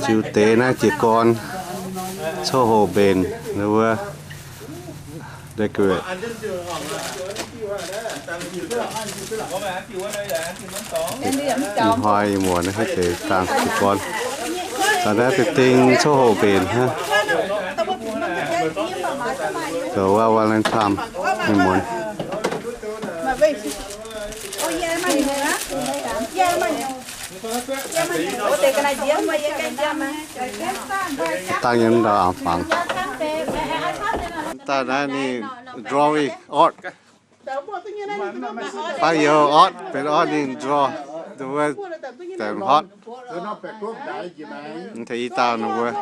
Ziux deix naaiv jiez gorn, coqv hoqc mbenc wuov, decorative. Ih hnoi ih muonz naaiv deix dangh jiez gorn, dangh naaiv deix ding coqv hoqc mbenc hnangv. Zoux wuov Valentine ih muonz. Dangh yiem ndau aengx fangx. Daaih naaiv ninh drawing art. Fai youz art, benx art ninh draw, nduov wuov, deix hot. Mv taux i dauh nduov wuov,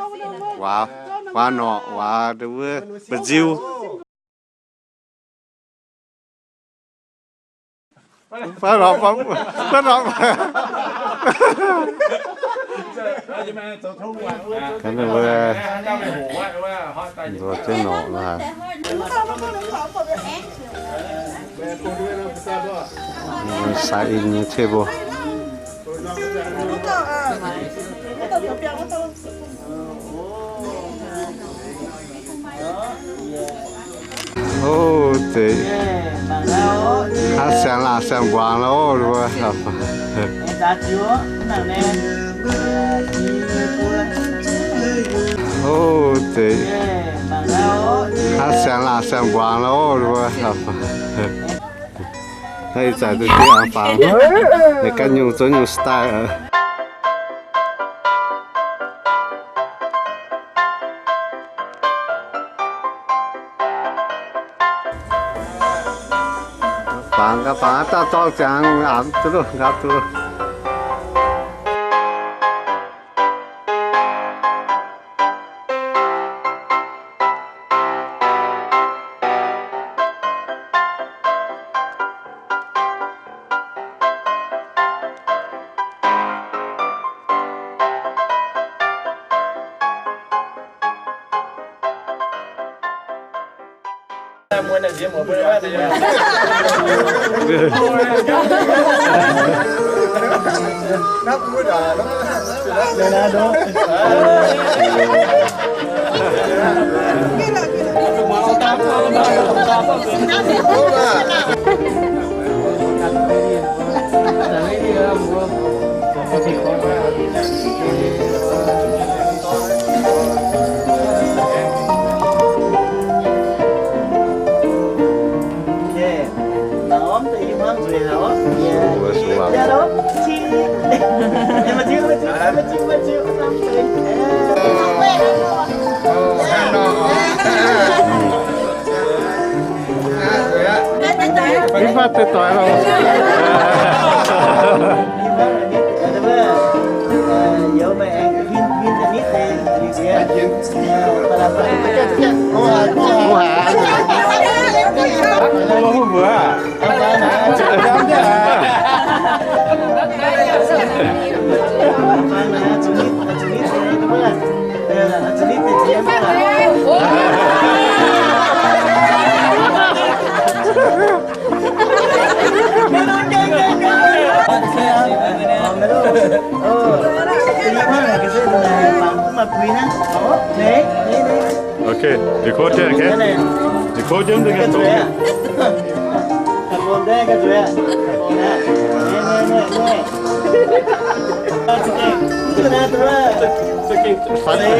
waac, waac norqc, waac nduov wuov, mba'nziu. Baav lorqc, baav lorqc. Ga'naaiv wuov, nduov jienv norqc laaix. Sign in nyei table. Ov, zeiz hnangv siang-laangh siang-mbuangz loh. Ov, zeiz hnangv siang-laangh siang-mbuangz loh. Naaiv ih zanc duqv diev aengx fangx, ninh ganh nyungc zuov nyungc style. Fangx gaax, fangx daaih zorng ziangx aqc duqv loh, nqaapv duqv loh. Okay, record here, okay? Record them together. Funny.